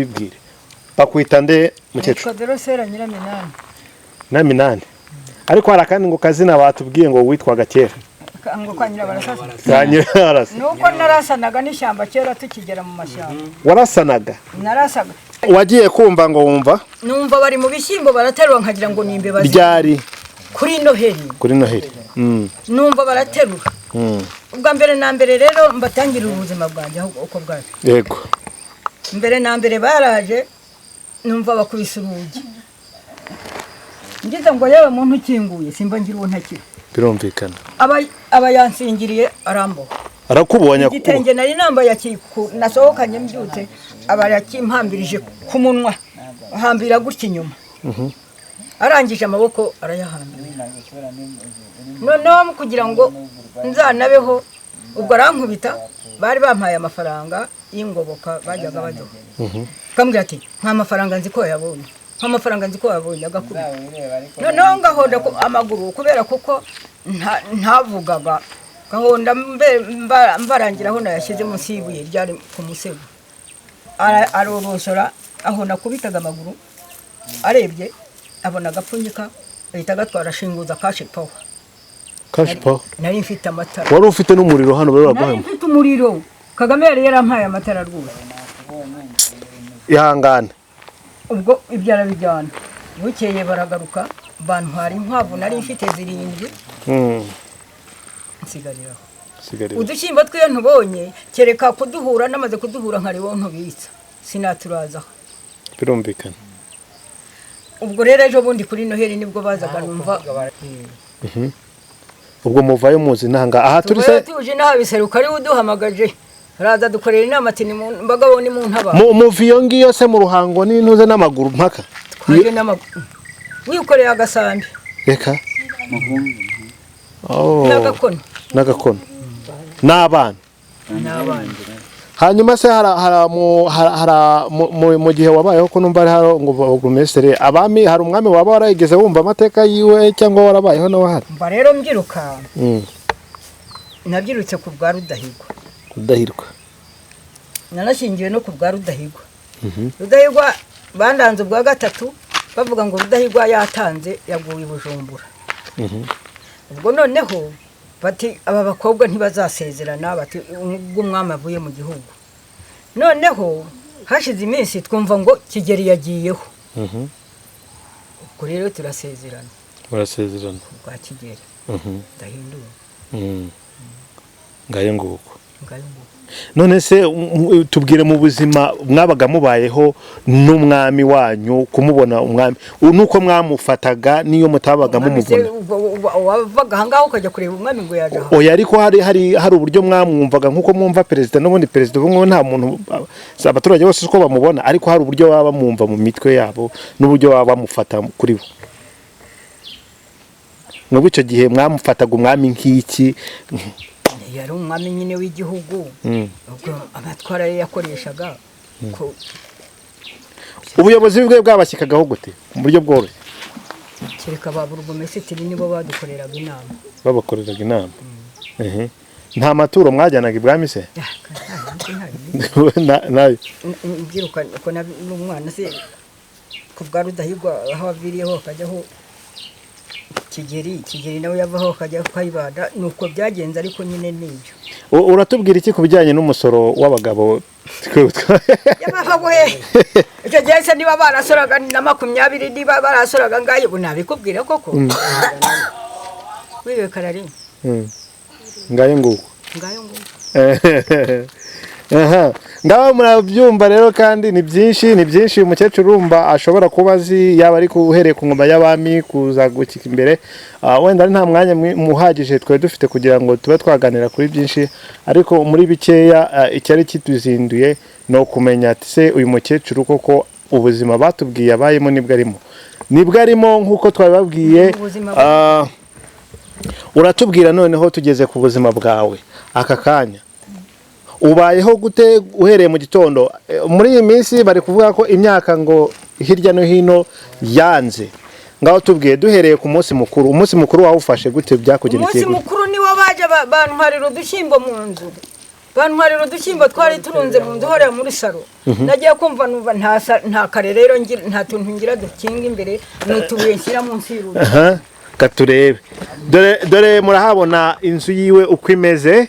Bibwire, bakwita nde, mukecuru? Nitwa Dorosera Nyiraminani. Na minani, ariko hari akandi ngo kazina batubwiye ngo witwaga kera. Ngo kwa Nyirabarasasa. Ka Nyirabarasa. Nuko narasanaga n'ishyamba kera tukigera mu mashyamba. Warasanaga? Narasaga. Wagiye kumva ngo wumva? Numva bari mu bishyimbo baraterura, nkagira ngo ni imbeba Ryari? Kuri Noheli. Kuri Noheli. Numva baraterura. Ubwa mbere na mbere rero mbatangirira ubuzima bwanjye aho uko bwaje. Mbere na mbere baraje, numva bakubise urugi, ngize ngo yewe muntu ukinguye, simba ngira uwo ntakira. Birumvikana. Aba yansingiriye, aramboha. Arakubonye? Igitenge nari nambaye nasohokanye mbyutse, aba yakimpambirije ku munwa, ahambira gutya inyuma, arangije amaboko arayahambira. Noneho kugira ngo nzanabeho, ubwo arankubita. Bari bampaye amafaranga y'ingoboka bajyaga baduha, akambwira ati: "Nta mafaranga, nzi ko wayabonye, nta mafaranga, nzi ko wayabonye." Agakubita, noneho ngahonda amaguru kubera kuko ntavugaga, gahonda mbarangira aho nayashyize munsi y'ibuye ryari ku musego. Arorosora aho nakubitaga amaguru, arebye abona agapfunyika, ahita agatwara, ashinguza cash power. Cash power? Nari mfite amatara. Wari ufite n'umuriro hano bari Nari baguhaye? mfite umuriro. Kagame yari yarampaye amatara rwose. Ihangane. Ubwo ibyo arabijyana, bukeye baragaruka bantwara inkwavu nari mfite zirindwi. Nsigariraho. Sigarira. Udushyimbo tw'iyo ntubonye, kereka kuduhura namaze kuduhura nkareba uwo ntubitsa, sinaturazaho. Birumvikana. Ubwo rero ejo bundi kuri Noheli nibwo bazaga, numva. Ubwo muvayo muzi nanga aha turi Tuvayo se? Tuje inaha biseruka ariwe uduhamagaje, araza dukorera inama ati: "Bagabo, ni mu ntaba." Muva iyo ngiyo se mu Ruhango n'intuze n'amaguru mpaka? Twaje n'amaguru, wikoreye agasambi. Reka. Oh. N'agakono. N'agakono n'abana. N'abana. Hanyuma se hara mu gihe wabayeho, ko numva hari ngo burugumesitiri, abami, hari umwami waba warayigeze wumva amateka yiwe cyangwa warabayeho nawe ahari? Mba rero mbyiruka, nabyirutse ku bwa Rudahigwa. Rudahirwa. Nanashyingiwe no ku bwa Rudahigwa. Rudahigwa bandanze ubwa gatatu, bavuga ngo Rudahigwa yatanze, yaguye i Bujumbura. Ubwo noneho bati: "Aba bakobwa ntibazasezerana," bati ubwo umwami avuye mu gihugu. Noneho hashize iminsi twumva ngo Kigeli yagiyeho. Ubwo rero turasezerana. Barasezerana. Ku bwa Kigeli ndahindura. Ngayo nguko. Ngayo nguko. None se tubwire mu buzima mwabaga mubayeho n'umwami wanyu, kumubona umwami nuko mwamufataga n'iyo mutabaga Umwami se, mumubona? Wavaga ahangaha ukajya kureba umwami ngo yaje aha? Oya, ariko hari uburyo mwamwumvaga nk'uko mwumva perezida. N'ubundi perezida ubu ngubu nta muntu, si abaturage bose uko bamubona, ariko hari uburyo baba bamwumva mu mitwe yabo n'uburyo baba bamufata kuri bo. Mwebwe icyo gihe mwamufataga umwami nk'iki? Yari umwami nyine w'igihugu. Ubwo amatwara ye yakoreshaga Ubuyobozi bwe bwabashyikagaho gute mu buryo bworoshye? Kereka ba burugumesitiri nibo badukoreraga inama. Babakoreraga inama. Ehe. Nta maturo mwajyanaga ibwami se? Nayo? Mbyiruka ko n'umwana se ku bwa Rudahigwa, aho aviriyeho hakajyaho Kigeli, Kigeli nawe yavaho akajyaho Kayibanda, ni uko byagenze, ariko nyine nibyo. Uratubwira iki ku bijyanye n'umusoro w'abagabo? Yabava we, icyo gihe se niba barasoraga na 20, niba barasoraga ngayo, ubu nabikubwira koko wiwe karari. Ngayo nguko. Ngayo nguko. Aha. Ngaho murabyumva rero, kandi ni byinshi, ni byinshi umukecuru urumva ashobora kuba azi, yaba ari uhereye ku ngoma y'abami kuza gukika imbere. Wenda ari nta mwanya muhagije twari dufite kugira ngo tube twaganira kuri byinshi, ariko muri bikeya icyari kituzinduye ni ukumenya ati: se uyu mukecuru koko ubuzima batubwiye abayemo nibwo arimo, nibwo arimo nk'uko twabibabwiye? Ubuzima. Uratubwira noneho tugeze ku buzima bwawe aka kanya, ubayeho gute uhereye mu gitondo? Muri iyi minsi bari kuvuga ko imyaka ngo hirya no hino yanze. Ngaho tubwiye duhereye ku munsi mukuru, umunsi mukuru wawufashe gute, byakugendekeye Umunsi gute? mukuru niwo baje bantwarira udushyimbo mu nzu. Bantwarira udushyimbo twari turunze mu nzu hariya muri saro. Nagiye kumva numva nta kare rero nta tuntu ngira dukinga imbere, ni utubuye nshyira munsi y'urugi. Aha, katurebe, dore dore murahabona inzu yiwe uko imeze.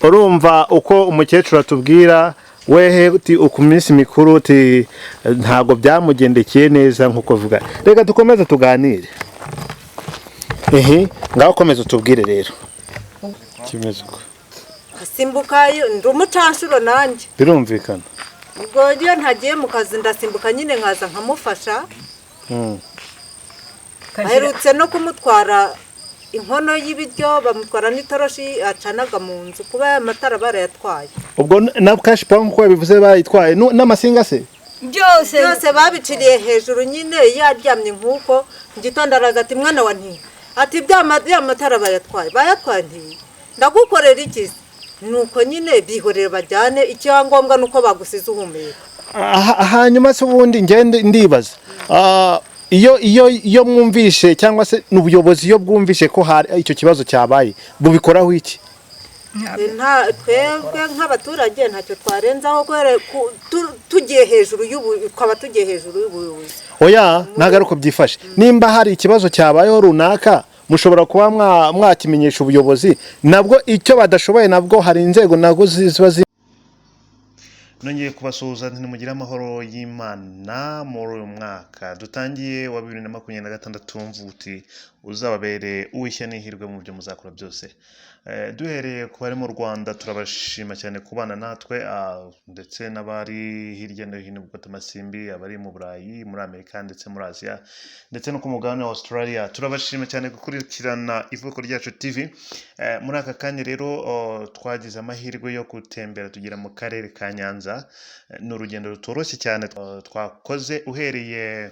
Urumva uko umukecuru atubwira wehe uti ku minsi mikuru uti ntabwo byamugendekeye neza nk'uko avuga. Reka dukomeze tuganire. Ehe, ngaho komeza utubwire rero kimeze uko. Simbuka, ndi umucanshuro nanjye. Birumvikana. Ubwo iyo ntagiye mu kazi ndasimbuka nyine nkaza nkamufasha. Aherutse no kumutwara inkono y'ibiryo, bamutwara n'itoroshi acanaga mu nzu, kuba aya matara barayatwaye. Ubwo na cash power nk'uko yabivuze bayitwaye, n'amasinga se? Byose. Byose babiciriye hejuru nyine. Yaryamye nk'uko, mu gitondo araza ati: "Mwana wa," nti ati "bya matara bayatwaye, bayatwaye." Nti: "Ndagukorera iki se?" Nuko nyine bihorere bajyane, icyangombwa ni uko bagusize uhumeka. Hanyuma se ubundi ngende ndibaza, iyo mwumvishe cyangwa se n'ubuyobozi iyo bwumvishe ko hari icyo kibazo cyabaye, bubikoraho iki? Nta, twebwe nk'abaturage ntacyo twarenzaho kubera tugiye hejuru y'ubu, twaba tugiye hejuru y'ubuyobozi. Oya, ntabwo ari uko byifashe. Nimba hari ikibazo cyabayeho runaka, mushobora kuba mwakimenyesha ubuyobozi, nabwo icyo badashoboye nabwo hari inzego nabwo ziba Nongeye kubasuhuza, ntimugire amahoro y'Imana muri uyu mwaka dutangiye wa 2026. Mvuti uzababere uwishya n'ihirwe mu byo muzakora byose. Duhereye ku bari mu Rwanda, turabashima cyane kubana natwe, ndetse n'abari hirya no hino gufata amasimbi, abari mu Burayi, muri Amerika ndetse muri Aziya ndetse no ku mugabane wa Australia, turabashima cyane gukurikirana Ivuko Ryacu TV. Muri aka kanya rero, twagize amahirwe yo gutembera tugera mu karere ka Nyanza. Ni urugendo rutoroshye cyane twakoze uhereye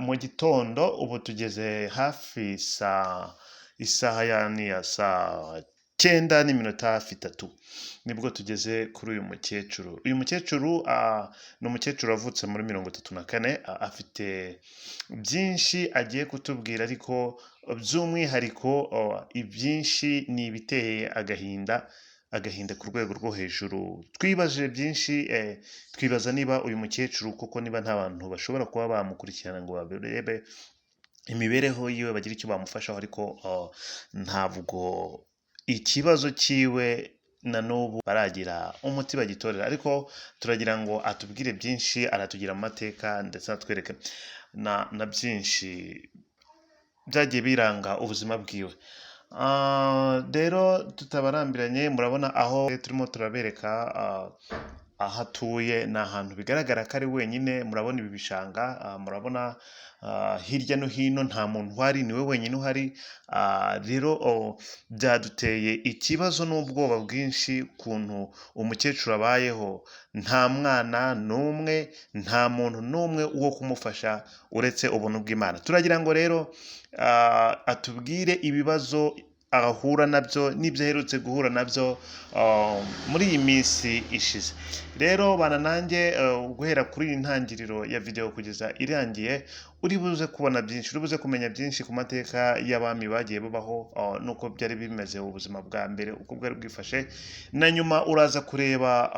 mu gitondo, ubu tugeze hafi saa isaha ya ni ya saa 9 n'iminota hafi 3 nibwo tugeze kuri uyu mukecuru. Uyu mukecuru ni umukecuru wavutse muri 34, afite byinshi agiye kutubwira, ariko by'umwihariko ibyinshi ni ibiteye agahinda, agahinda ku rwego rwo hejuru. Twibaje byinshi, twibaza niba uyu mukecuru koko niba nta bantu bashobora kuba bamukurikirana ngo barebe imibereho yiwe, bagire icyo bamufashaho, ariko ntabwo ikibazo cyiwe na n'ubu baragira umuti bagitorera. Ariko turagira ngo atubwire byinshi, aratugira mu mateka ndetse atwereke na byinshi byagiye biranga ubuzima bwiwe. Rero tutabarambiranye, murabona aho turimo turabereka aho atuye ni ahantu bigaragara ko ari wenyine. Murabona ibi bishanga, murabona hirya no hino nta muntu uhari, niwe wenyine uhari. Rero byaduteye ikibazo n'ubwoba bwinshi ukuntu umukecuru abayeho, nta mwana n'umwe, nta muntu n'umwe wo kumufasha uretse ubuntu bw'Imana. Turagira ngo rero atubwire ibibazo ahura nabyo n'ibyo aherutse guhura nabyo muri iyi minsi ishize. Rero bana nanjye guhera kuri iyi ntangiriro ya video kugeza irangiye, uri buze kubona byinshi, uri buze kumenya byinshi ku mateka y'abami bagiye babaho, n'uko byari bimeze ubuzima bwa mbere uko bwari bwifashe, na nyuma uraza kureba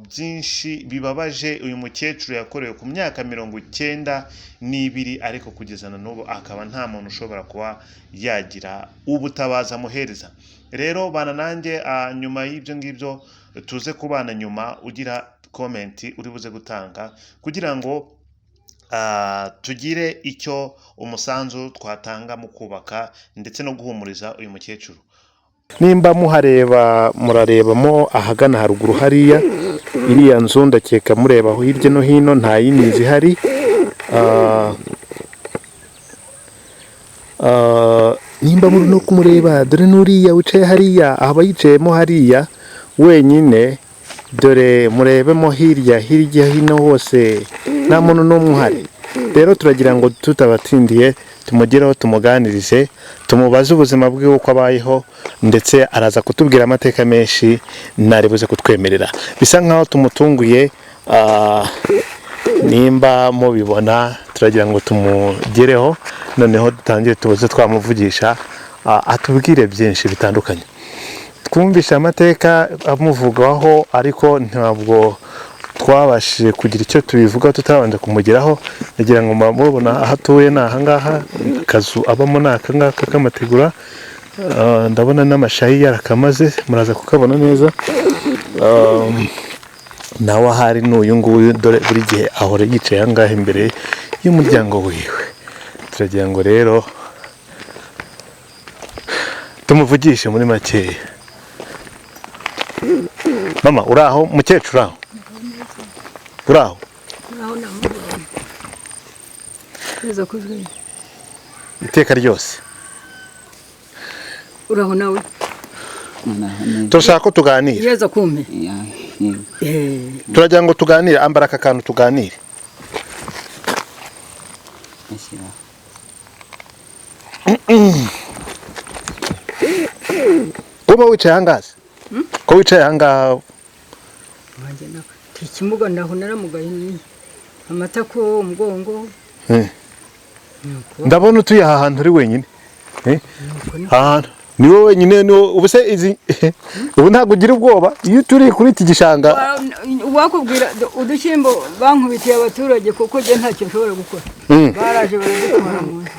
byinshi bibabaje uyu mukecuru yakorewe ku myaka 92, ariko kugeza na n'ubu akaba nta muntu ushobora kuba yagira ubutabazi amuhereza. Rero bana nanjye, nyuma y'ibyo ngibyo tuze kubana, nyuma ugira comment uri buze gutanga kugira ngo tugire icyo umusanzu twatanga mu kubaka ndetse no guhumuriza uyu mukecuru. Nimba muhareba, murarebamo ahagana haruguru hariya iriya nzu, ndakeka mureba aho hirya no hino nta yindi nzu ihari. Nimba muri no kumureba, dore n'uriya wicaye hariya, aba yicayemo hariya wenyine. Dore murebemo hirya hirya hino hose nta muntu n'umwe uhari. Rero turagira ngo tutabatindiye tumugereho, tumuganirize, tumubaze ubuzima bwe uko abayeho, ndetse araza kutubwira amateka menshi ntari buze kutwemerera. Bisa nkaho tumutunguye. Nimba mubibona, turagira ngo tumugereho noneho dutangire tubuze twamuvugisha, atubwire byinshi bitandukanye. Twumvishe amateka amuvugaho, ariko ntabwo twabashije kugira icyo tubivuga tutabanje kumugeraho. Ndagira ngo murabona aho atuye ni ahangaha, akazu abamo ni akangaka k'amategura. Ndabona n'amashayi yarakamaze, muraza kukabona neza. Nawe ahari ni uyu nguyu, dore buri gihe ahora yicaye ahangaha imbere y'umuryango wiwe. Turagira ngo rero tumuvugishe muri makeya. Mama, uri aho? Mukecuru, aho uri aho? Naho namubonye neza kuzwe. Iteka ryose. Uraho nawe? Turashaka ko tuganira. Yeza kumpe. Turagira ngo tuganire. Ambara aka kantu tuganire. Kuba wicaye ahangaha se? Ko wicaye ahangaha? Wanjye nako ikimuga, ndaho naramugaye ni amatako, umugongo. Nuko. Ndabona utuye aha hantu uri wenyine. Nuko ni. Aha hantu ni wowe wenyine, ni wowe. Ubu se izi, ubu ntabwo ugira ubwoba iyo turi kuri iki gishanga? Wakubwira udushyimbo bankubitiye abaturage, kuko njye ntacyo nshobora gukora. Baraje baradutwara mu nzu.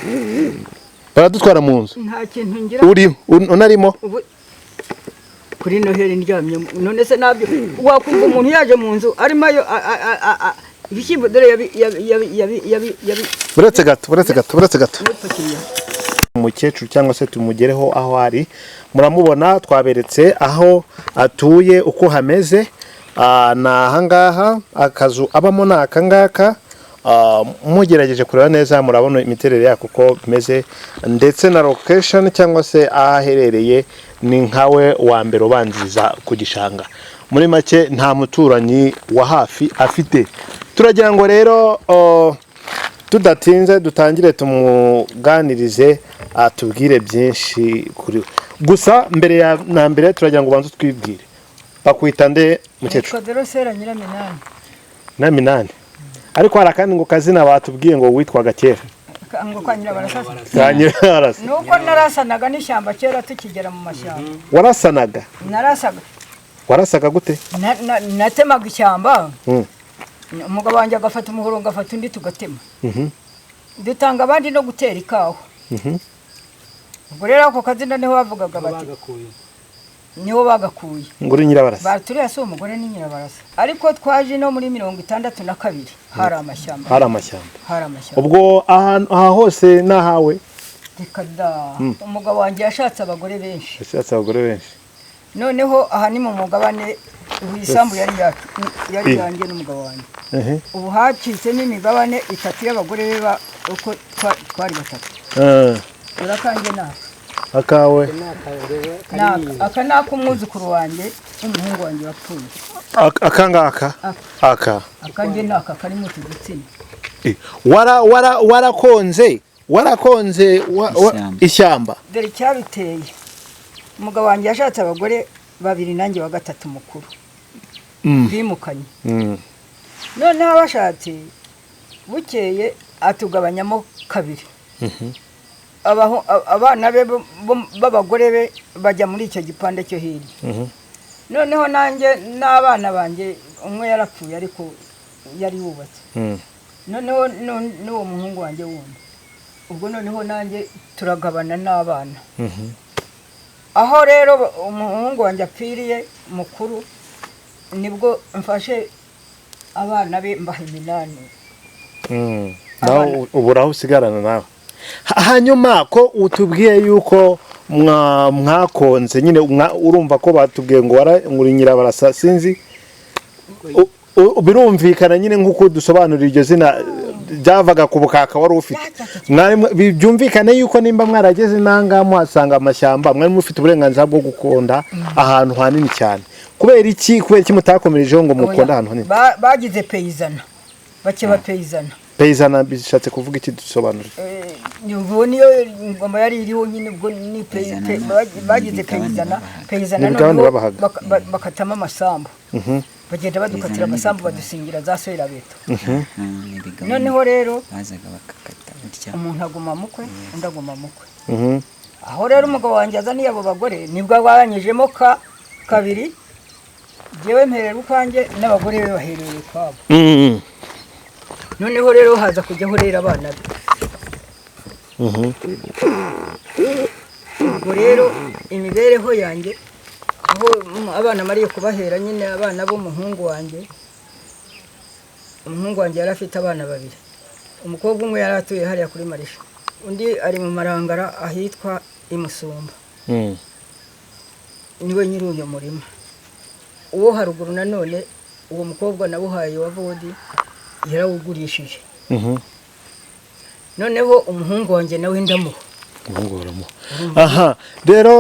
Baradutwara mu nzu? Nta kintu ngira. Uri unarimo? Ubu kuri Noheli ndyamye. None se nabyo wakumva umuntu yaje mu nzu arimo ayo ibishyimbo, dore yabi yabi yabi yabi yabi yabi. Uretse gato, uretse gato, uretse gato. Yabipakiriye. Umukecuru, cyangwa se tumugereho aho ari. Muramubona, twaberetse aho atuye uko hameze. Ni ahangaha, akazu abamo ni akangaka. Mugerageje kureba neza murabona imiterere yako uko bimeze, ndetse na location cyangwa se aho aherereye ni nkawe wa mbere ubanziriza ku gishanga. Muri make nta muturanyi wa hafi afite. Turagira ngo rero tudatinze dutangire tumuganirize, atubwire byinshi kuri we. Gusa mbere ya na mbere turagira ngo ubanze utwibwire. Bakwita nde, mukecuru? Yitwa Dorosera Nyiraminani. Na minani, ariko hari akandi ngo kazina batubwiye ngo witwaga kera. Ngo kwa Nyirabarasasa. Ka Nyirabarasa. Nuko narasanaga n'ishyamba kera tukigera mu mashyamba. Warasanaga? Narasaga. Warasaga gute? Natemaga ishyamba. Umugabo wanjye agafata umuhoro, ngafata undi, tugatema. Dutanga abandi no gutera ikawa. Ubwo rero ako kazina niho bavugaga bati niho bagakuye. Ngo uri Nyirabarasa? Baturiya si umugore ni Nyirabarasa, ariko twaje no muri 62 hari amashyamba. Hari amashyamba? Hari amashyamba. Ubwo ahantu aha hose ni ahawe? Reka da, umugabo wanjye yashatse abagore benshi. Yashatse abagore benshi. Noneho aha ni mu mugabane isambu yari yacu, yari yanjye n'umugabo wanjye. Ubu hacitsemo imigabane itatu y'abagore be uko twari batatu. Urakanjye naka. Akawe? Naka aka ni ak'umwuzukuru wanjye w'umuhungu wanjye wapfuye. Akangaka? Aka? Akanjye naka karimo utu dutsina. Wara wara warakonze, warakonze Ishyamba. Ishyamba. Dore icyabiteye: umugabo wanjye yashatse abagore babiri, nanjye wa gatatu mukuru. Bimukanye. Noneho abashatse bukeye atugabanyamo kabiri. Abana be b'abagore be bajya muri icyo gipande cyo hirya. Noneho nanjye n'abana banjye, umwe yarapfuye ariko yari yubatse. Noneho n'uwo muhungu wanjye wundi, ubwo noneho nanjye turagabana n'abana. Aho rero umuhungu wanjye apfiriye mukuru, nibwo mfashe abana be mbaha iminani. Nawe ubura aho usigarana nawe. Hanyuma ko utubwiye yuko mwakonze nyine, urumva ko batubwiye ngo ngo uri Nyirabarasa, sinzi. Birumvikana nyine nk'uko dusobanurira iryo zina ryavaga ku bukaka wari ufite. Byumvikane yuko nimba mwarageze nanga muhasanga amashyamba, mwari mufite uburenganzira bwo gukonda ahantu hanini cyane. Kubera iki mutakomerejeho ngo mukonde ahantu hanini? Bagize peyizana, bake bapeyizana. Peyizana bishatse kuvuga iki? Dusobanurire. Ubwo niyo ingoma yari iriho nyine, ubwo ni Peyizana bagize ni imigabane peyizana. babahaga. Peyizana. Ni imigabane Noneho babahaga. bakatamo amasambu, bagenda badukatira Peyizana ni amasambu, imigabane. Badusingira za serabeto. Ni imigabane. Noneho rero bazaga bakakata gutya. Umuntu aguma mukwe, undi aguma mukwe. Aho rero umugabo wanjye azaniye abo bagore, nibwo agabanyijemo kabiri, njyewe mperera ukwanjye n'abagore be bahereye ukwabo. Noneho rero haza kujyaho rero abana be. Ubwo rero imibereho yanjye, aho abana mariye kubahera nyine, abana b'umuhungu wanjye, umuhungu wanjye yari afite abana babiri, umukobwa umwe yari atuye hariya kuri Marisha, undi ari mu Marangara ahitwa Imusumba. Niwe nyiri uyu murima. Uwo haruguru nanone uwo mukobwa nawuhaye wa Vodi yarawugurishije. Noneho umuhungu wanjye nawe ndamuha. Aha rero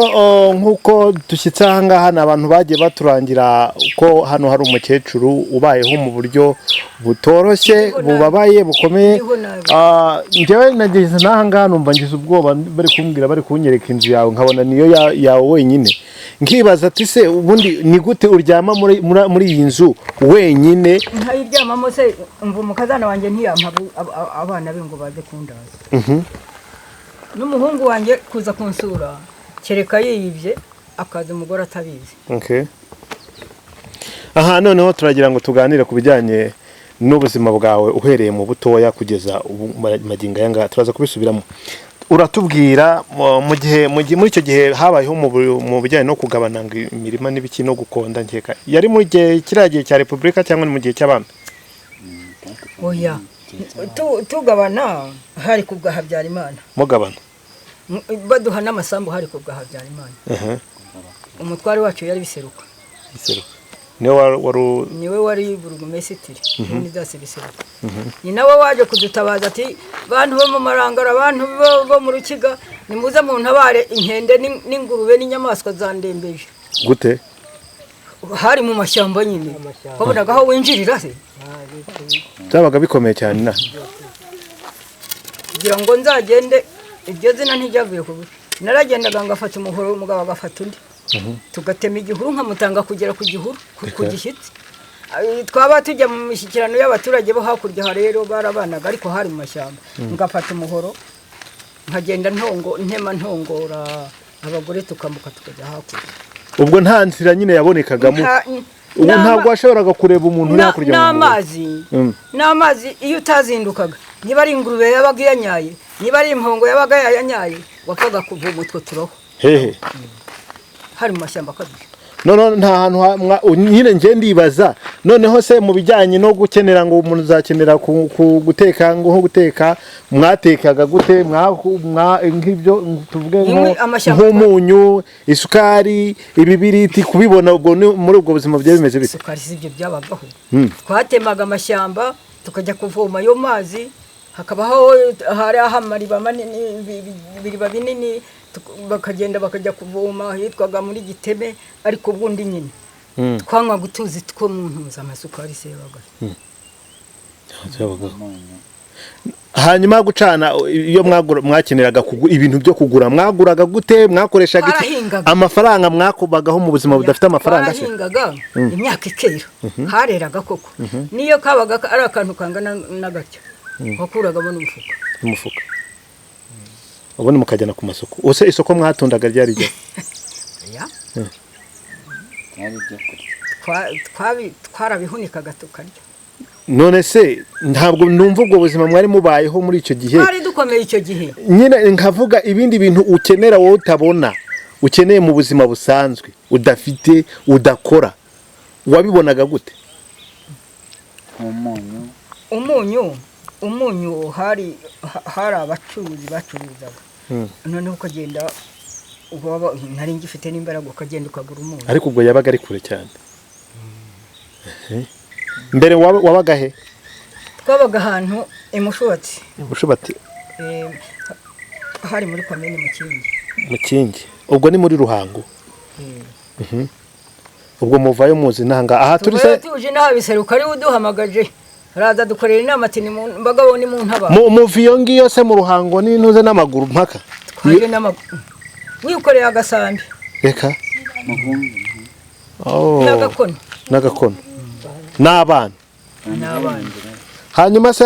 nkuko dushyitse aha ngaha, ni abantu bagiye baturangira ko hano hari umukecuru ubayeho mu buryo butoroshye, bubabaye, bukomeye. Njyewe nageze n'aha ngaha numva ngize ubwoba, bari kumbwira, bari kunyereka inzu yawe, nkabona niyo yawe wenyine, nkibaza ati se ubundi ni gute uryama muri iyi nzu wenyine? Nkayiryamamo se, umva umukazana wanjye ntiyampa abana be ngo baze kundaza. N'umuhungu wanjye kuza kunsura kereka yiyibye akaza umugore atabizi. Okay. Aha noneho turagira ngo tuganire ku bijyanye n'ubuzima bwawe uhereye mu butoya kugeza ubu magingo aya ngaya, turaza kubisubiramo. Uratubwira mu gihe muri icyo gihe habayeho mu bijyanye no kugabana imirima n'ibiki no gukonda, nkeka yari mu gihe kiriya gihe cya Repubulika cyangwa ni mu gihe cy'abami? Oya, tugabana hari ku bwa Habyarimana. Mugabana baduha n'amasambu hari ku bwa Habyarimana. Umutware wacu yari Biseruka. Biseruka niwe wari burugumesitiri ni dase Biseruka. Ni nawe waje kudutabaza ati bantu bo mu Marangara, abantu bo mu Rukiga, nimuze mu ntabare inkende n'ingurube n'inyamaswa zandembeje. Gute? Hari mu mashyamba nyine, wabonaga aho winjirira se byabaga bikomeye cyane na kugira ngo nzagende iryo zina ntijyavuye ku naragendaga ngafata umuhoro, umugabo agafata undi, tugatema igihuru nkamutanga kugera ku gihuru ku gishyitsi. Twaba tujya mu mishyikirano y'abaturage bo hakurya rero barabanaga, ariko hari mu mashyamba, ngafata umuhoro nkagenda ntongo ntema ntongora abagore tukambuka tukajya hakurya. Ubwo nta nzira nyine yabonekagamo, ubu ntabwo washoboraga kureba umuntu uri hakurya n'amazi. N'amazi iyo utazindukaga, niba ari ingurube yabaga iyanyaye, niba ari impongo yabaga yayanyaye, wapfaga kuvoma utwo turoho. Hehe hari mu mashyamba kabiri. None nta hantu nyine nje ndibaza noneho se mu bijyanye no gukenera ngo umuntu uzakenera guteka ngo guteka mwatekaga gute? Nk'ibyo tuvuge nk'umunyu, isukari, ibibiriti, kubibona ubwo muri ubwo buzima byari bimeze bite? Isukari si ibyo byabagaho. Twatemaga amashyamba tukajya kuvoma ayo mazi, hakabaho hari amariba manini, ibiriba binini, bakagenda bakajya kuvoma hitwaga muri Giteme, ariko ubundi nyine twanywa gutuzi two mu ntuza amasukari se yabaga. Hanyuma gucana iyo mwakeneraga ibintu byo kugura mwaguraga gute? Mwakoreshaga iki? Amafaranga mwakubagaho mu buzima budafite amafaranga se? Twarahingaga imyaka ikera, hareraga koko, niyo kabaga ari akantu kangana n'agatyo wakuragamo n'umufuka. Umufuka ubundi mukajyana ku masoko. Ose isoko mwatundaga ryari ryo? Twarabihunikaga tukarya. None se ntabwo numva ubwo buzima mwari mubayeho muri icyo gihe? Twari dukomeye icyo gihe. Nyine nkavuga ibindi bintu ukenera wowe utabona, ukeneye mu buzima busanzwe, udafite, udakora, wabibonaga gute? Umunyu hari abacuruzi bacuruzaga. Noneho ukagenda nari ngifite n'imbaraga, ukagenda ukagura umunyu. Ariko ubwo yabaga ari kure cyane. Mbere wabaga he? Twabaga ahantu Imushubati. Imushubati hari muri komine Mukingi. Mukingi ubwo ni muri Ruhango. Ubwo muvayo muzi nanga aha turi se? Tuje naha Biseruka ari uduhamagaje, araza dukorera inama ati ni bagabo ni mu ntaba. Muvi iyo ngiyo se mu Ruhango ni ntuze n'amaguru mpaka? Twaje n'amaguru. Wikoreye agasambi. Reka. N'agakono. N'agakono. N'abana. N'abana. Hanyuma se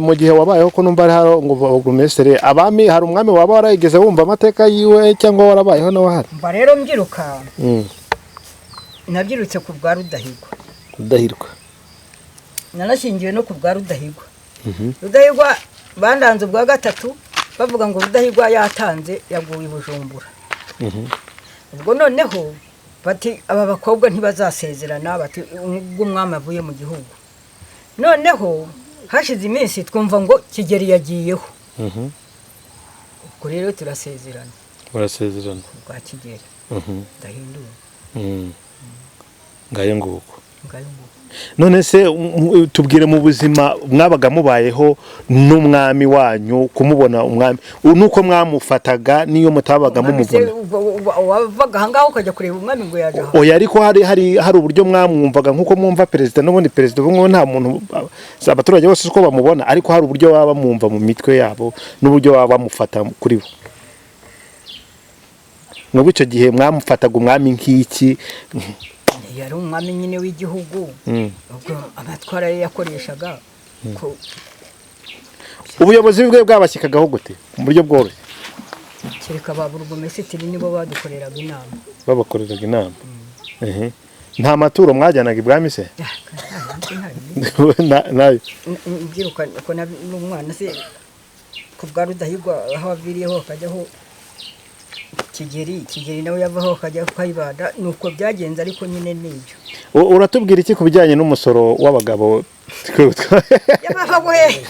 mu gihe wabayeho, ko numva hari ngo burugumesitiri, abami, hari umwami waba warayigeze wumva amateka yiwe cyangwa warabayeho nawe ahari? Mba rero mbyiruka, nabyirutse ku bwa Rudahigwa. Rudahirwa. Nanashyingiwe no ku bwa Rudahigwa. Rudahigwa bandanze ubwa gatatu, bavuga ngo Rudahigwa yatanze, yaguye i Bujumbura. Ubwo noneho bati aba bakobwa ntibazasezerana, bati ubwo umwami avuye mu gihugu. Noneho hashize iminsi twumva ngo Kigeli yagiyeho. Ubwo rero turasezerana. Barasezerana. Bwa Kigeli ndahindura. Ngayo nguko. Ngayo nguko. None se tubwire mu buzima mwabaga mubayeho n'umwami wanyu, kumubona umwami nuko mwamufataga n'iyo mutabaga Umwami se, mumubona. Ubwo wavaga ahangaha ukajya kureba umwami ngo yaje aha? Oya, ariko hari uburyo mwamwumvaga nk'uko mwumva perezida. N'ubundi perezida ubu ngubu nta muntu, si abaturage bose uko bamubona, ariko hari uburyo baba bamwumva mu mitwe yabo n'uburyo baba bamufata kuri bo. Mwebwe icyo gihe mwamufataga umwami nk'iki? Yari umwami nyine w'igihugu. Ubwo amatwara ye yakoreshaga ko Ubuyobozi bwe bwabashyikagaho gute mu buryo bworoshye? Kereka ba burugumesitiri nibo badukoreraga inama. Babakoreraga inama. Ehe. Nta maturo mwajyanaga ibwami se? Nayo? Mbyiruka ko n'umwana se ku bwa Rudahigwa, aho aviriyeho hakajyaho Kigeli, Kigeli nawe yavaho akajya Kayibanda, ni uko byagenze, ariko nyine nibyo. Uratubwira iki ku bijyanye n'umusoro w'abagabo? Yabava we,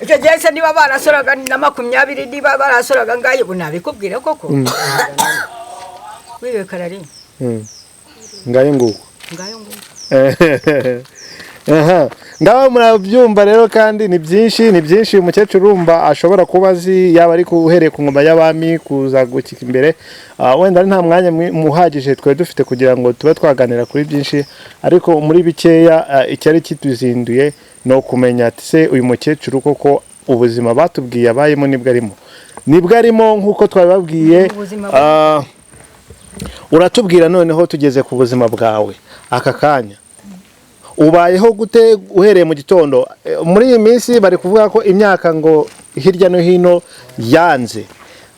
icyo gihe se niba barasoraga na 20, niba barasoraga ngayo, ubu nabikubwira koko wiwe karari. Ngayo nguko. Ngayo nguko. Aha, ngaho murabyumva rero, kandi ni byinshi, ni byinshi uyu mukecuru urumva ashobora kuba azi, yaba ari uhereye ku ngoma y'abami kuza gukika imbere. Wenda ari nta mwanya uhagije twari dufite kugira ngo tube twaganira kuri byinshi, ariko muri bikeya icyari kituzinduye ni ukumenya ati se uyu mukecuru koko ubuzima batubwiye abayemo nibwo arimo, nibwo arimo nk'uko twabibabwiye? Ubuzima Uratubwira noneho tugeze ku buzima bwawe aka kanya, ubayeho gute uhereye mu gitondo? Muri iyi minsi bari kuvuga ko imyaka ngo hirya no hino yanze.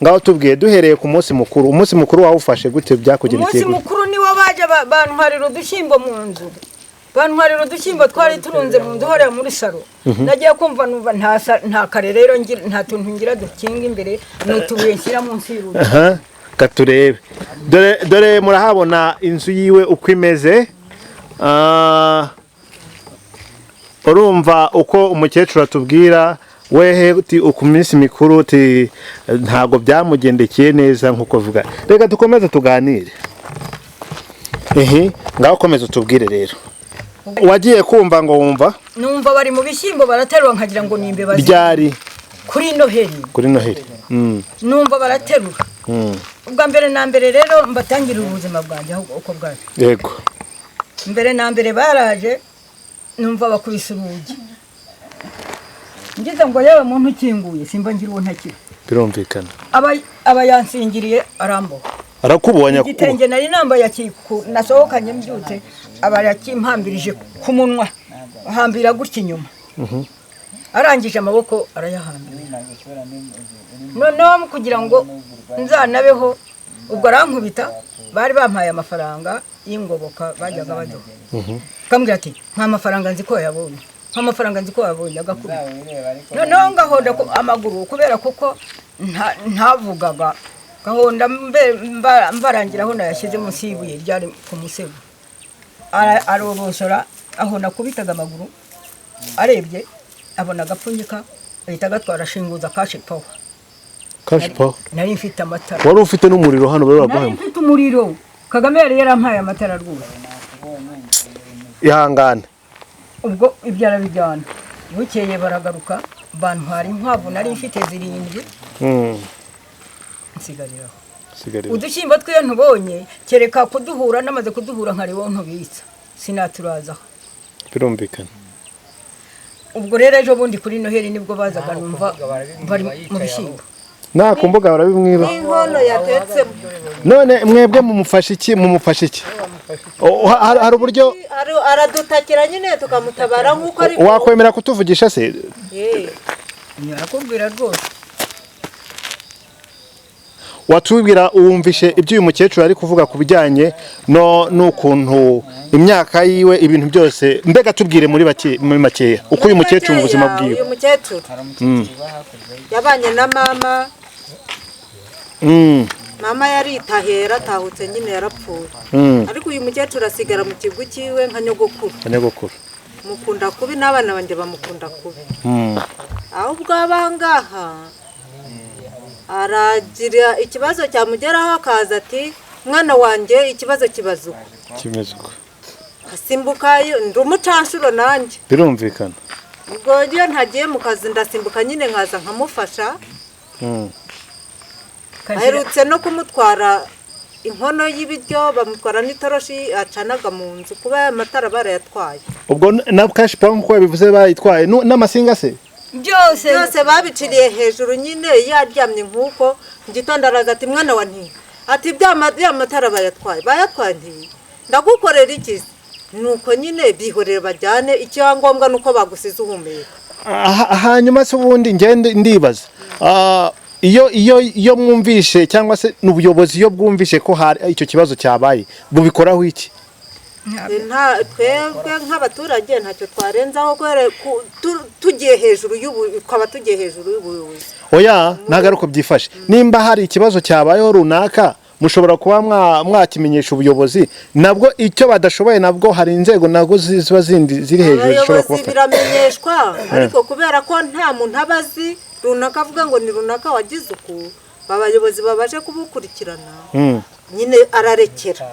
Ngaho tubwiye duhereye ku munsi mukuru, umunsi mukuru wawufashe gute, byakugendekeye Umunsi gute? mukuru niwo baje bantwarira udushyimbo mu nzu, bantwarira udushyimbo twari turunze mu nzu hariya muri salo. Nagiye kumva numva nta kare rero nta tuntu ngira dukinga imbere, ni utubuye nshyira munsi y'urugi. Aha, katurebe, dore dore murahabona inzu yiwe uko imeze. Urumva uko umukecuru atubwira wehe uti ku minsi mikuru uti ntabwo byamugendekeye neza nk'uko avuga. Reka dukomeze tuganire. Ehe, ngaho komeza utubwire rero, wagiye kumva ngo wumva Numva bari mu bishyimbo baraterura, nkagira ngo ni imbeba Ryari? Kuri Noheli. Kuri Noheli. Numva baraterura. Ubwa mbere na mbere rero mbatangirira ubuzima bwanjye aho uko bwaje. Mbere na mbere baraje, numva bakubise urugi, ngize ngo yewe muntu ukinguye, simba ngira uwo ntakira. Birumvikana. Aba yansingiriye aramboha. Arakubonye? Igitenge nari nambaye nasohokanye mbyutse, aba yakimpambirije ku munwa, ahambira gutya inyuma, arangije amaboko arayahambira. Noneho kugira ngo nzanabeho, ubwo arankubita. Bari bampaye amafaranga y'ingoboka bajyaga baduha, akambwira ati nta mafaranga, nzi ko wayabonye, nta mafaranga, nzi ko wayabonye, agakubita. Noneho ngahonda amaguru kubera kuko ntavugaga, gahonda mbarangira aho nayashyize munsi y'ibuye ryari ku musego. Arorosora aho nakubitaga amaguru, arebye abona agapfunyika, ahita agatwara, ashinguza cash power. Cash power. Nari mfite amatara. Wari ufite n'umuriro hano bari Nari baguhemba? mfite umuriro, Kagame yari yarampaye amatara rwose. Ihangane. Ubwo ibyo arabijyana, bukeye baragaruka bantwara inkwavu nari mfite zirindwi. Nsigariraho. Sigarira. Udushyimbo twiyo ntubonye, kereka kuduhura namaze kuduhura nkareba aho ntubitsa, sinaturazaho. Birumvikana. Ubwo rero ejo bundi kuri Noheli nibwo bazaga, numva bari mu bishyimbo. Nta ku mbuga barabimwiba. N'inkono yatetsemo. None mwebwe mumufasha iki, mumufasha iki? Oh, hari uburyo Aradutakira nyine tukamutabara nk'uko ari. Wakwemera kutuvugisha se? Ye. Arakubwira rwose. Watubwira, wumvishe ibyo uyu mukecuru ari kuvuga ku bijyanye no n'ukuntu imyaka yiwe, ibintu byose, mbega tubwire muri makeya uko uyu mukecuru mu buzima bwiwe. Uyu mukecuru yabanye na mama. Mama yaritahiye, yaratahutse nyine, yarapfuye. Ariko uyu mukecuru asigara mu kigo cyiwe nka nyogokuru. Nyogokuru. Mukunda kubi, n'abana banjye bamukunda kubi. Ahubwo abangaha aragira ikibazo cyamugeraho akaza ati: "Mwana wanjye, ikibazo kibaza uko." Kimeze uko. Asimbuka, ndi umucanshuro nanjye. Birumvikana. Ubwo iyo ntagiye mu kazi ndasimbuka nyine nkaza nkamufasha. Aherutse no kumutwara inkono y'ibiryo, bamutwara n'itoroshi acanaga mu nzu, kuba aya matara barayatwaye. Ubwo na cash power nk'uko yabivuze bayitwaye, n'amasinga se? Byose. Byose babiciriye hejuru nyine, yaryamye nk'uko. Mu gitondo araza ati: "Mwana wa," nti ati "ya matara bayatwaye, bayatwaye." Nti: "Ndagukorera iki se?" Nuko nyine bihorere bajyane, icyangombwa ni uko bagusize uhumeka. Hanyuma se ubundi ngende ndibaza, iyo mwumvishe cyangwa se n'ubuyobozi iyo bwumvishe ko hari icyo kibazo cyabaye, bubikoraho iki? Nta twebwe nk'abaturage ntacyo twarenzaho kubera tugiye hejuru y'ubu, twaba tugiye hejuru y'ubuyobozi. Oya, ntabwo ari uko byifashe. Nimba hari ikibazo cyabayeho runaka, mushobora kuba mwakimenyesha ubuyobozi, nabwo icyo badashoboye nabwo hari inzego nabwo ziba zindi ziri hejuru zishobora Abayobozi kubafasha. biramenyeshwa, ariko kubera ko nta muntu aba azi runaka avuga ngo ni runaka wagize uku, abayobozi babashe kubukurikirana, nyine ararekera.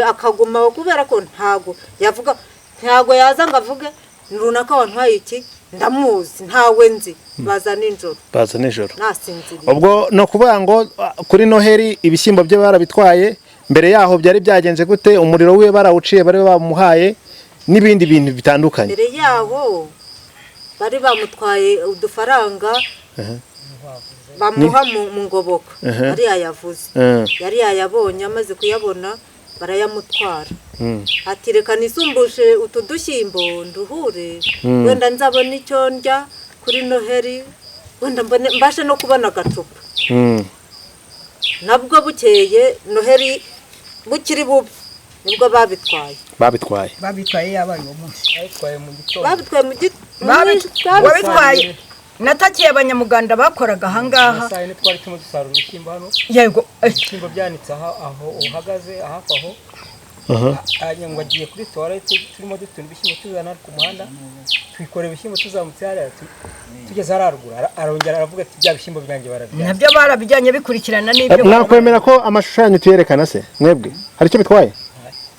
Akaguma aho kubera ko ntago yavuga, ntago yaza ngo avuge ni runaka wantwaye iki, ndamuzi, ntawe nzi, baza nijoro. Baza nijoro. Nasinziriye. Ubwo ni ukuvuga ngo kuri Noheli ibishyimbo bye barabitwaye, mbere yaho byari byagenze gute? Umuriro we barawuciye, bari bamuhaye n'ibindi bintu bitandukanye. Mbere yaho bari bamutwaye udufaranga bamuha mu ngoboka, ariya yavuze. Yari yayabonye, amaze kuyabona barayamutwara. Ati: "Reka nisumbushe utu dushyimbo nduhure, wenda nzabona icyo ndya kuri Noheli, wenda mbone mbashe no kubona agacupa." Nabwo bukeye Noheli bukiri bubi nibwo babitwaye. Babitwaye. Babitwaye yabaye uwo munsi. Babitwaye mu gitondo. Babitwaye mu Wabitwaye, natakiye abanyamuganda bakoraga ahangaha. Saa yine twari turimo dusarura ibishyimbo hano. Yego. Ibishyimbo byanitse aho aho uhagaze hafi aho. Hanyuma ngo agiye kuri toilette, turimo dutunda ibishyimbo tuzana ku muhanda, twikorera ibishyimbo tuzamutse hariya, tugeze hariya haruguru arongera aravuga ati: "Bya bishyimbo byanjye barabijyanye." Nabyo barabijyanye bikurikirana n'ibyo. Mwakwemera ko amashusho yanyu tuyerekana se mwebwe? Hari icyo bitwaye?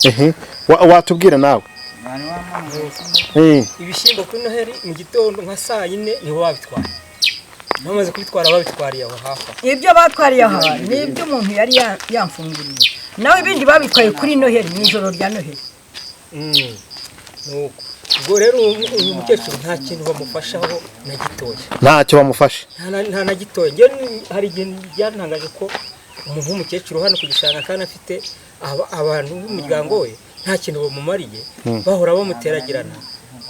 Ehe. Watubwira nawe. Ibishyimbo kuri Noheli mu gitondo nka saa yine nibo babitwaye. Bamaze kubitwara babitwariye aho hafi aho. Ibyo batwariye aha ni ibyo umuntu yari yamfunguriye, nawe ibindi babitwaye kuri Noheli, mu ijoro rya Noheli. Nuko ubwo rero uyu mukecuru nta kintu bamufashaho na gitoya. Ntacyo bamufasha. Nta na gitoya. Njyewe hari igihe byantangaje ko umuntu w'umukecuru hano ku gishanga kandi afite abantu b'umuryango we nta kintu bamumariye, bahora bamuteragirana,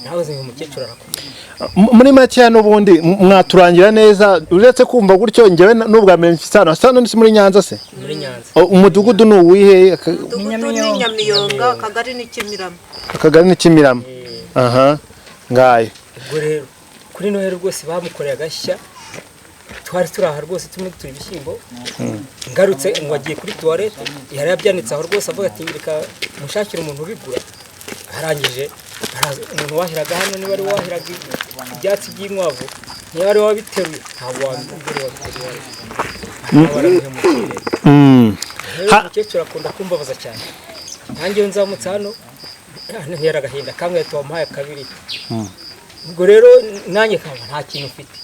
nawe uyu mukecuru arakomeye. Muri makeya n'ubundi mwaturangira neza, uretse kumva gutyo njyewe n'ubwa mbere mfite hano hasa n'undi muri Nyanza se? Muri Nyanza. Umudugudu ni uwihe? Umudugudu ni Nyamiyonga, akagari ni Kimirama. Akagari ni Kimirama, aha ngayo. Ubwo rero kuri Noheli rwose bamukoreye agashya. Twari turi aha rwose turimo dutura ibishyimbo, ngarutse ngo agiye kuri toilette, yari yabyanitse aho rwose, avuga ati: "Reka mushakire umuntu ubigura." Arangije araza, umuntu wahiraga hano, niba ari wahiraga ibyatsi by'inkwavu, niba ari wabiteruye, ntabwo wabiteruye, wabiteruye baramuhemukiye. Rero umukecuru akunda kumbabaza cyane. Nanjye iyo nzamutse hano ntera agahinda kamwe wamuhaye kabiri. Ubwo rero nanjye nkaba nta kintu mfite,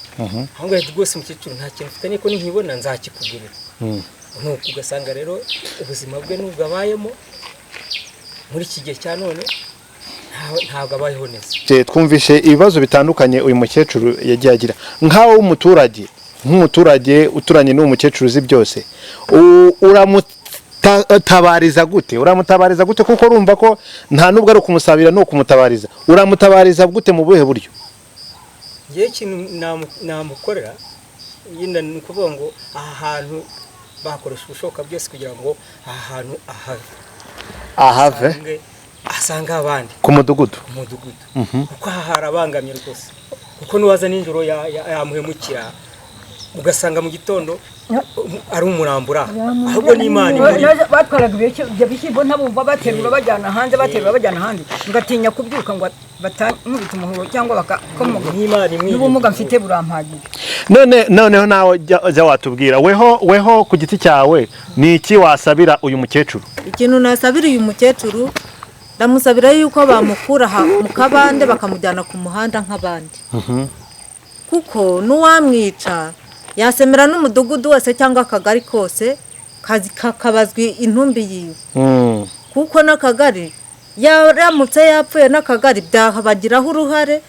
ahubwo rwose umukecuru nta kintu mfite, niko ninkibona nzakikugurira. Nuko ugasanga rero ubuzima bwe n'ubwo abayemo muri iki gihe cya none ntabwo abayeho neza. Twumvishe ibibazo bitandukanye uyu mukecuru yagiye agira. Nkawe w'umuturage, nk'umuturage uturanye n'uwo mukecuru uzi byose, Uramutabariza gute? Uramutabariza gute? Kuko urumva ko nta nubwo ari ukumusabira, ni ukumutabariza. Uramutabariza gute, mu buhe buryo? Ngewe ikintu namukorera nyine ni ukuvuga ngo aha hantu bakoresha ibishoboka byose kugira ngo aha hantu ahave. Ahave. Asange abandi. Ku mudugudu. Umudugudu, kuko aha harabangamye rwose, kuko n'uwaza nijoro yamuhemukira, ugasanga mu gitondo ari umurambo uri aha, ahubwo n'Imana imuri. Batwaraga ibyo bishyimbo ntabumva, baterura bajyana hanze, baterura bajyana hanze, ngatinya kubyuka ngo batankubita umuhoro cyangwa bakakomoka. N'Imana imwirinda. N'ubumuga mfite burampagije. None noneho nawe jya watubwira, weho ku giti cyawe, ni iki wasabira uyu mukecuru? Ikintu nasabira uyu mukecuru, ndamusabira yuko bamukura aha mu kabande bakamujyana ku muhanda nk'abandi, kuko n'uwamwica yasemera n'umudugudu wose cyangwa akagari kose kakabazwa intumbi yiwe, kuko n'akagari yaramutse yapfuye, n'akagari byabagiraho uruhare,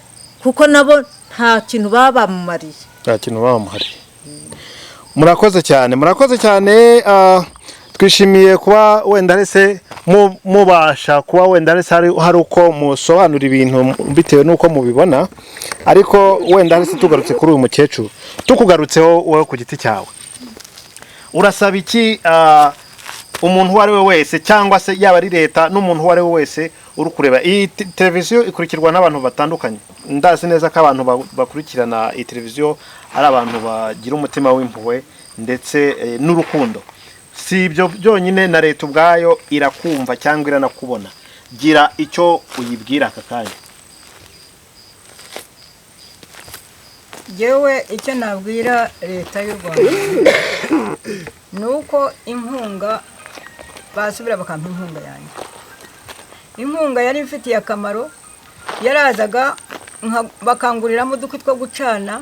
kuko nabo nta kintu baba bamumariye. Nta kintu bamuhariye. Murakoze cyane, murakoze cyane. Twishimiye kuba wenda se mubasha kuba wenda se hari uko musobanura ibintu bitewe n'uko mubibona. Ariko wenda se tugarutse kuri uyu mukecuru, tukugarutseho wowe ku giti cyawe, urasaba iki umuntu uwo ari we wese, cyangwa se yaba ari leta n'umuntu uwo ari we wese uri kureba iyi televiziyo ikurikirwa n'abantu batandukanye? Ndazi neza ko abantu bakurikirana iyi televiziyo ari abantu bagira umutima w'impuhwe ndetse n'urukundo. Si ibyo byonyine, na leta ubwayo irakumva cyangwa iranakubona. Gira icyo uyibwira aka kanya. Yewe, icyo nabwira leta y'u Rwanda ni uko inkunga basubira bakampa inkunga yanjye. Inkunga yari imfitiye akamaro, yarazaga bakanguriramo udukwi two gucana,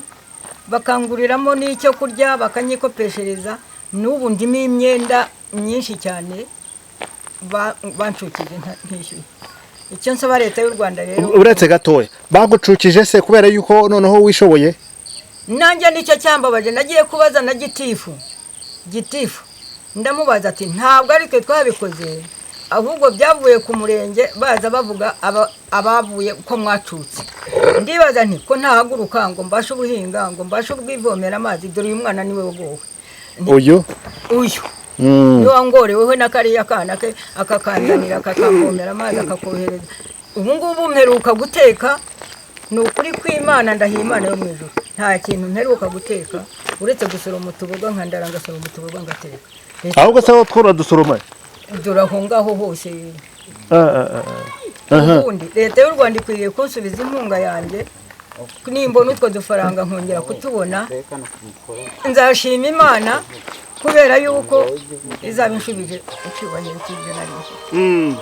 bakanguriramo n'icyo kurya, bakanyikopeshereza. N'ubu ndimo imyenda myinshi cyane bancukije ntishyuye. Icyo nsaba leta y'u Rwanda rero... Uretse gatoya, bagucukije se kubera yuko noneho wishoboye? Nanjye nicyo cyambabaje. Nagiye kubaza na gitifu, ndamubaza ati: "Ntabwo ari twe twabikoze, ahubwo byavuye ku murenge, baza bavuga abavuye ko mwacutse." Ndibaza nti: "Ko ntahaguruka ngo mbashe ubuhinga, ngo mbashe ubwivomera amazi?" Dore uyu mwana niwe wagowe. Uyu? Uyu niwe wangoreweho na kariya kana ke, akakanzanira, akakamvomera amazi, akakohereza. Ubu ngubu mperuka guteka, ni ukuri kw'Imana, ndahiye Imana yo mu ijuru, nta kintu mperuka guteka uretse gusoroma utuboga, nkandara ngasoroma utuboga ngateka. Ahubwo se wowe twura dusoroma? Dore aho ngaho hose. Ah, ah, ah. Ubundi leta y'u Rwanda ikwiriye kunsubiza inkunga yanjye. Nimbona utwo dufaranga nkongera kutubona, nzashima Imana, kubera yuko izaba inshubije icyubahiro cy'ibyo nari mfite.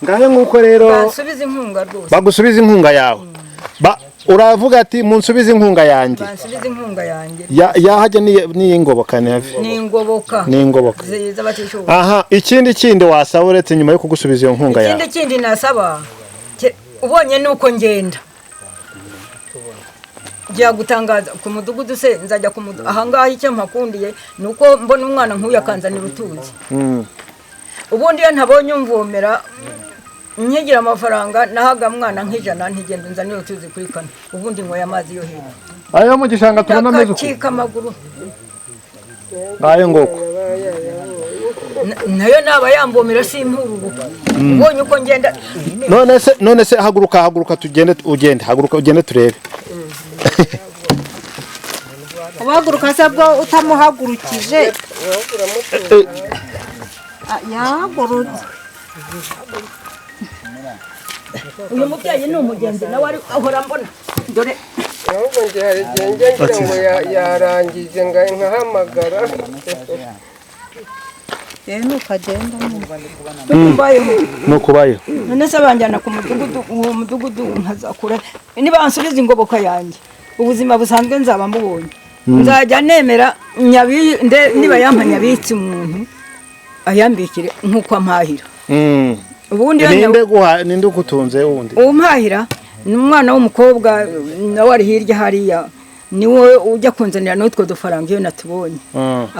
Ngahe nk'uko rero. Bansubize inkunga rwose. Bagusubiza inkunga yawe. Uravuga ati: "Munsubize inkunga yanjye." Bansubize inkunga yanjye. Yahajya n'iy'ingoboka ni hafi. Ni ingoboka. Ni ingoboka. Z'abatishoboye. Aha, ikindi kindi wasaba uretse nyuma yo kugusubiza iyo nkunga yawe? Ikindi kindi nasaba, ubonye nuko ngenda njya gutangaza ku mudugudu se, nzajya ku mudugudu ahangaha. Icyo mpakundiye ni uko mbona umwana nk'uyu akanzanira utuzi. Ubundi iyo ntabonye umvomera, nkigira amafaranga nahaga mwana nk'ijana, ntigenda nzanira utuzi kuri kano. Ubundi nyweye amazi yo hepfo. Ayo mu gishanga tubona ameze uko? Ndakacika amaguru. Ngayo nguko. Nayo naba yambomera simpurubuka, ubonye uko ngenda. None se haguruka, haguruka tugende, ugende, haguruka ugende turebe. Uhaguruka se bwo utamuhagurukije? Ah, yahagurutse. Uyu mubyeyi ni umugenzi nawe, ari ahora mbona, dore. Ahubwo njye hari igihe njya ngira ngo yarangije nkahamagara. Rero nukagenda. Mbayeho. Nukubayeho. None se banjyana ku mudugudu, uwo mudugudu nkazakura? Nibansubiza ingoboka yanjye, ubuzima busanzwe nzaba mbubonye. Nzajya nemera niba yampa nyabitse, umuntu ayambikire nk'uko ampahira. Ubundi iyo Ninde guha, ninde ugutunze wundi? Umpahira ni umwana w'umukobwa, nawe ari hirya hariya, niwe ujya kunzanira n'utwo dufaranga iyo natubonye,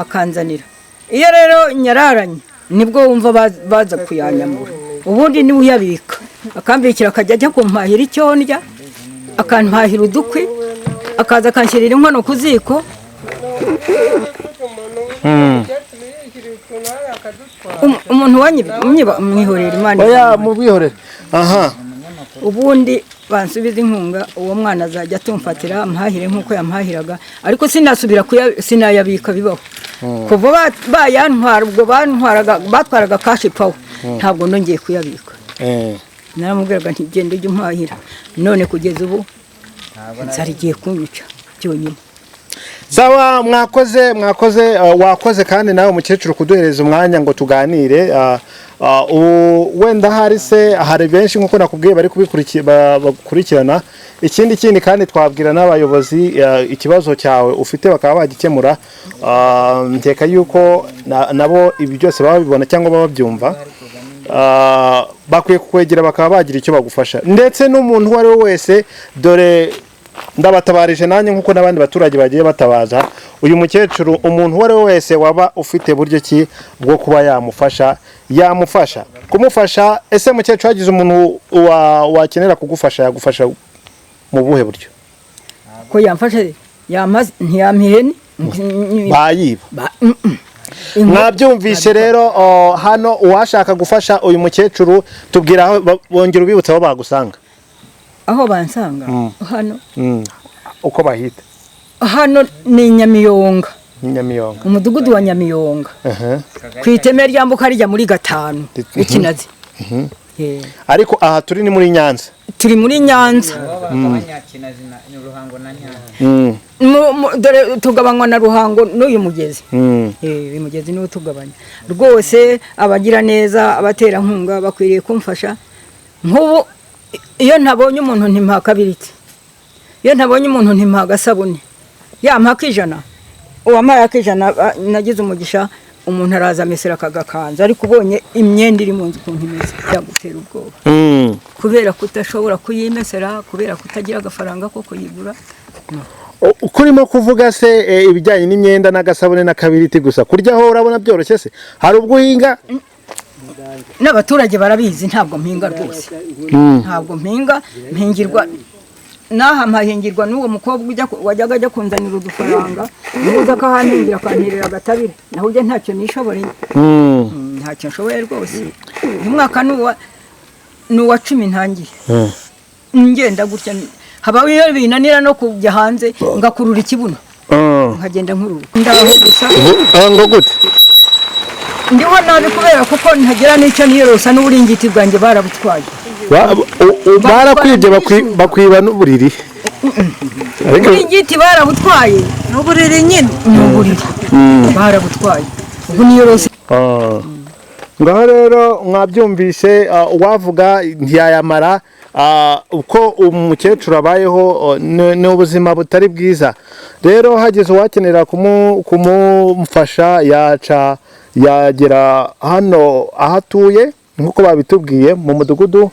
akanzanira. Iyo rero nyararanye Nibwo wumva baza kuyanyamura. Ubundi niwe uyabika, akambikira, akajya ajya kumpahira icyo ndya, akampahira udukwi, akaza akanshyirira inkono ku ziko. Umuntu wanyiba mwihorera, Imana Oya. izamuha. Mubwihorere aha. Ubundi bansubiza inkunga, uwo mwana azajya atumfatira amuhahire nk'uko yamuhahiraga, ariko sinasubira sinayabika bibaho. Kuva bayantwara, ubwo bantwaraga, batwaraga cash power, ntabwo nongeye kuyabika. Naramubwiraga nti: "Genda ujye umpahira." None kugeza ubu inzara igiye kunyica byonyine. Sawa, mwakoze, mwakoze, wakoze kandi nawe mukecuru kuduhereza umwanya ngo tuganire. Ubu wenda hari se hari benshi nkuko nakubwiye bari bakurikirana. Ikindi kandi twabwira n'abayobozi ikibazo cyawe ufite bakaba bagikemura. Nkeka yuko nabo ibi byose baba babibona cyangwa baba babyumva. Bakwiye kukwegera bakaba bagira icyo bagufasha, ndetse n'umuntu uwo ari we wese. Dore ndabatabarije nanjye nk'uko n'abandi baturage bagiye batabaza uyu mukecuru. Umuntu uwo ari we wese waba ufite buryo ki bwo kuba yamufasha, yamufasha kumufasha. Ese mukecuru, hagize umuntu wakenera kugufasha, yagufasha mu buhe buryo? Ko yamfashe, yamaze ntiyampa ihene. Bayiba. Mwabyumvise rero, hano uwashaka gufasha uyu mukecuru, tubwira aho bongera ubibutsa aho bagusanga. Aho bansanga hano? Uko bahita. Hano ni Nyamiyonga. Nyamiyonga. Umudugudu wa Nyamiyonga, ku iteme ryambuka rijya muri gatanu Ikinazi. Ariko aha turi ni muri Nyanza. Turi muri Nyanza. Abanyakinazi ni Ruhango na Nyanza. Dore tugabanywa na Ruhango n'uyu mugezi. Uyu mugezi niwo tugabanya rwose. Abagira neza, abaterankunga bakwiriye kumfasha. Nk'ubu iyo ntabonye umuntu ntimpa kabiriti, iyo ntabonye umuntu ntimpa agasabune, yampa ak'ijana, uwampaye ak'ijana, nagize umugisha, umuntu araza amesera akagakanza. Ariko ubonye imyenda iri mu nzu ukuntu imeze byagutera ubwoba, kubera kudashobora kuyimesera, kubera kutagira agafaranga ko kuyigura. Uko urimo kuvuga se, ibijyanye n'imyenda n'agasabune n'akabiriti gusa, kuryaho urabona byoroshye se? Hari ubwo uhinga? N'abaturage barabizi, ntabwo mpinga rwose, ntabwo mpinga. Mpingirwa n'aha, mpahingirwa n'uwo mukobwa wajyaga ajya kunzanira udufaranga, niba akahampingira akanterera agatabire, naho ujya ntacyo nishoboreye. Ntacyo nshoboye rwose. Uyu mwaka ni uwa 10 ntangiye ngenda gutya. Habaho iyo binanira no kujya hanze, ngakurura ikibuno, nkagenda nkurura, ndaho gusa. Ngo gute? Ndiho nabi kubera kuko ntagira n'icyo niyorosa, n'uburingiti bwanjye barabutwaye. Barakwibye, bakwiba n'uburiri. Ariko Uburingiti barabutwaye. N'uburiri nyine. Ni uburiri barabutwaye, ubu niyorose. Ngaho rero mwabyumvise, uwavuga ntiyayamara. Uko umukecuru abayeho, ni ubuzima butari bwiza. Rero hagize uwakenera kumufasha, yaca yagera hano aho atuye nk'uko babitubwiye, mu mudugudu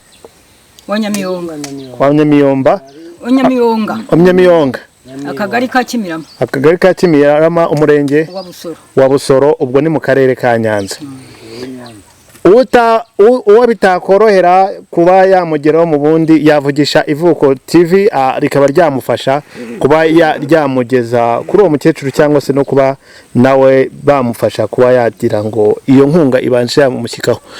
wa Nyamiyonga. Wa Nyamiyomba. Wa Nyamiyonga. Wa Nyamiyonga. Akagari ka Kimirama. Akagari ka Kimirama, umurenge wa Busoro. Wa Busoro, ubwo ni mu karere ka Nyanza. Uwo bitakorohera kuba yamugeraho, mu bundi yavugisha Ivuko TV, rikaba ryamufasha kuba ryamugeza kuri uwo mukecuru, cyangwa se no kuba nawe bamufasha kuba yagira ngo iyo nkunga ibanje yamumushyikaho.